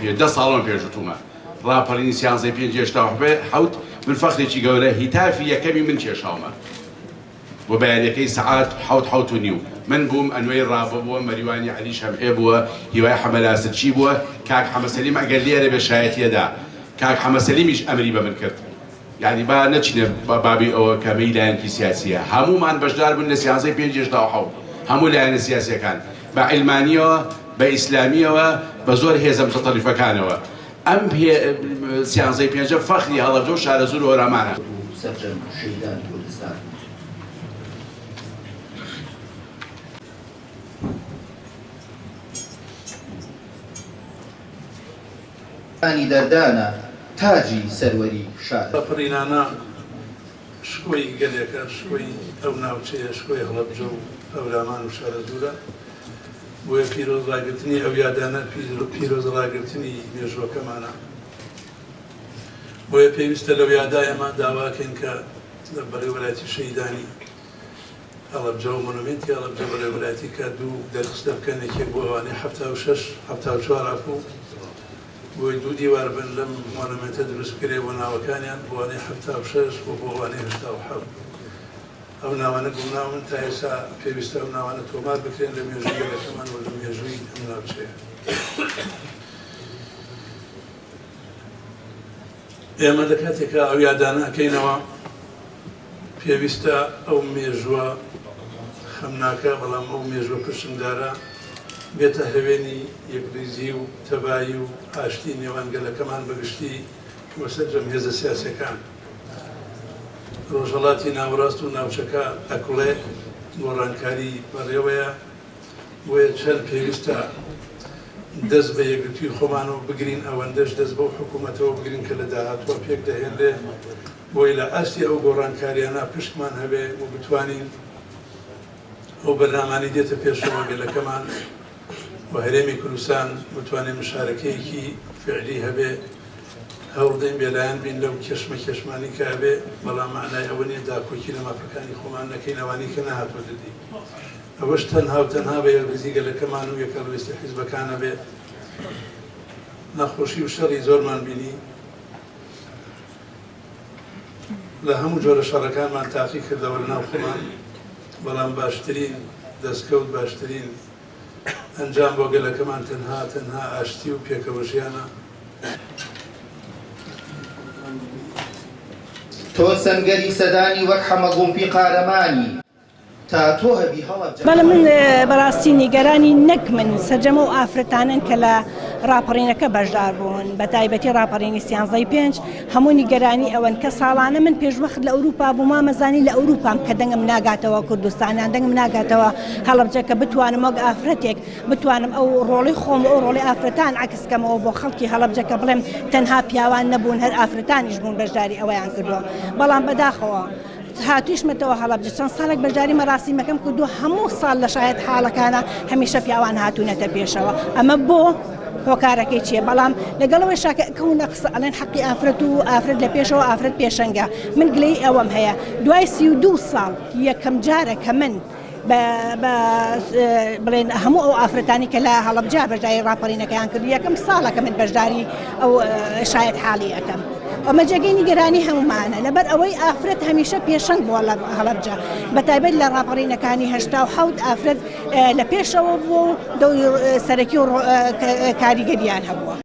پێ دە ساڵ لەمە پێش وتومە ڕاپەڕینی سیانزەی پێنج 87 من فەخرێکی گەورە هیتافی یەکەمی من کێشاومە بۆ بەیانەکەی سەعات حەوت حەوت و نیو من بووم ئەنوەی ڕابە بووە مەریوانی عەلی شەمعێ بووە هیوای حەمەلاسرچی بووە کاک حەمە سەلیم ئەگەر لێرە بێ شایەتیەدا کاک حەمە سەلیمیش ئەمری بە من کرد یانی با نەچینە بابی ئەوە کە مەی لایەنکی سیاسیە هەموومان بەشدار بوون لە سیانزەی پێنج 87 هەموو لایەنە سیاسیەکان بە عیلمانیەوە بە ئیسلامیەوە بە زۆر هێزە متەتەریفەکانەوە ئەم سیانزەی پێنجە فەخری هەڵەبجە و شارەزوور و هۆرامانە. سەرجەم شەهیدانی کوردستان. انی دەردانە تاجی سەروەری شار. ڕاپەڕینانە شکۆی گەلێکە، شکۆی ئەو ناوچەیە، شکۆی هەڵەبجە و هەورامان و شارەزوورە، بۆیە پیرۆز ڕاگرتنی ئەو یادانە پیرۆز ڕاگرتنی مێژووەکەمانە. بۆیە پێویستە لەو یادە ئێمە داواکەین کە لە بەڕێوەبەرایەتی شەهیدانی هەڵەبجە و مۆنۆمێنتی هەڵەبجە بەڕێوەبەرایەتی کە دوو دەرخستە بکەن، یەکێک بۆ ئەوانەی 76، 74 عەفوو، بۆی دوو دیوار بن لەم مۆنۆمێنتە دروست بکرێ بۆ ناوەکانیان، بۆ ئەوانەی 76 و بۆ ئەوانەی 87. ئەو ناوانە گومناون، تا ئێستا پێویستە ئەو ناوانە تۆمار بکرێن لە مێژووی گەلەکەمان و لە مێژووی ئەم ناوچەیە. ئێمە لە کاتێکا ئەو یادانە ئەکەینەوە پێویستە ئەو مێژووە خەمناکە بەڵام ئەو مێژووە پرشنگدارە بێتە هەوێنی یەکڕیزی و تەبایی و ئاشتی نێوان گەلەکەمان بەگشتی و سەرجەم هێزە سیاسیەکان. ڕۆژهەڵاتی ناوەڕاست و ناوچەکە ئەکوڵێ، گۆڕانکاری بەڕێوەیە، بۆیە چەند پێویستە دەست بە یەکگرتووی خۆمانەوە بگرین، ئەوەندەش دەست بەو حکوومەتەوە بگرین کە لە داهاتووە پێک دەهێنرێ، بۆی لە ئاستی ئەو گۆڕانکارییانە پشکمان هەبێ و بتوانین ئەو بەرنامانەی دێتە پێشەوە گەلەکەمان و هەرێمی کوردستان بتوانێ مشارەکەیەکی فعلی هەبێ. هەوڵدەین بێلایەن بین لەو کێشمەکێشمانەی کە هەبێ، بەڵام مەعنای ئەوە نییە داکۆکی لە مافەکانی خۆمان نەکەین، ئەوانەی کە نەهاتووەتە دی. ئەوەش تەنها و تەنها بە یەکڕیزی گەلەکەمان و یەکهەڵوێستی حیزبەکان ئەبێ. ناخۆشی و شەڕی زۆرمان بینی. لە هەموو جۆرە شەڕەکانمان تاقی کردەوە لە ناو خۆمان، بەڵام باشترین دەستکەوت، باشترین ئەنجام بۆ گەلەکەمان تەنها تەنها ئاشتی و پێکەوەژیانە. تۆ سەنگەری سەدانی وەک حەمەگوڵپی قارەمانی. تا تۆ هەبی هەڵەبجە بەڵێ من بەڕاستی نیگەرانی نەک من سەرجەم ئەو ئافرەتانەن کە لە ڕاپەڕینەکە بەشدار بوون بە تایبەتی ڕاپەڕینی سیانزەی پێنج هەموو نیگەرانی ئەوەن کە ساڵانە من پێشوەخت لە ئەوروپا بووم وامەزانی لە ئەوروپام کە دەنگم ناگاتەوە کوردستان یان دەنگم ناگاتەوە هەڵەبجە کە بتوانم وەک ئافرەتێک بتوانم ئەو ڕۆڵی خۆم و ئەو ڕۆڵی ئافرەتان عەکس کەمەوە بۆ خەڵکی هەڵەبجە کە بڵێم تەنها پیاوان نەبوون هەر ئافرەتانیش بوون بەشداری ئەوەیان کردووە بەڵام بەداخەوە هاتوویشمەتەوە هەڵەبجە چەند ساڵێک بەشداری مەراسیمەکەم کردووە هەموو ساڵ لە شایەت حاڵەکانە هەمیشە پیاوان هاتوونەتە پێشەوە ئەمە بۆ هۆکارەکەی چییە بەڵام لەگەڵەوەی شاکە کەونە قسە ئەڵێن حەقی ئافرەت و ئافرەت لە پێشەوە ئافرەت پێشەنگە من گلەی ئەوەم هەیە دوای 32 ساڵ یەکەم جارە کە من بە بڵێن هەموو ئەو ئافرەتانی کە لە هەڵەبجە بەشداری ڕاپەڕینەکەیان کرد یەکەم ساڵە کە من بەشداری ئەو شایەت حاڵی ئەەکەم ئەمە جێگەی نیگەرانی هەمومانە لەبەر ئەوەی ئافرەت هەمیشە پێشەنگ بووە لە هەڵەبجە بە تایبەت لە ڕاپەڕینەکانی 87 ئافرەت لە پێشەوە بووە و دەوری سەرەکی و کاریگەریان هەبووە.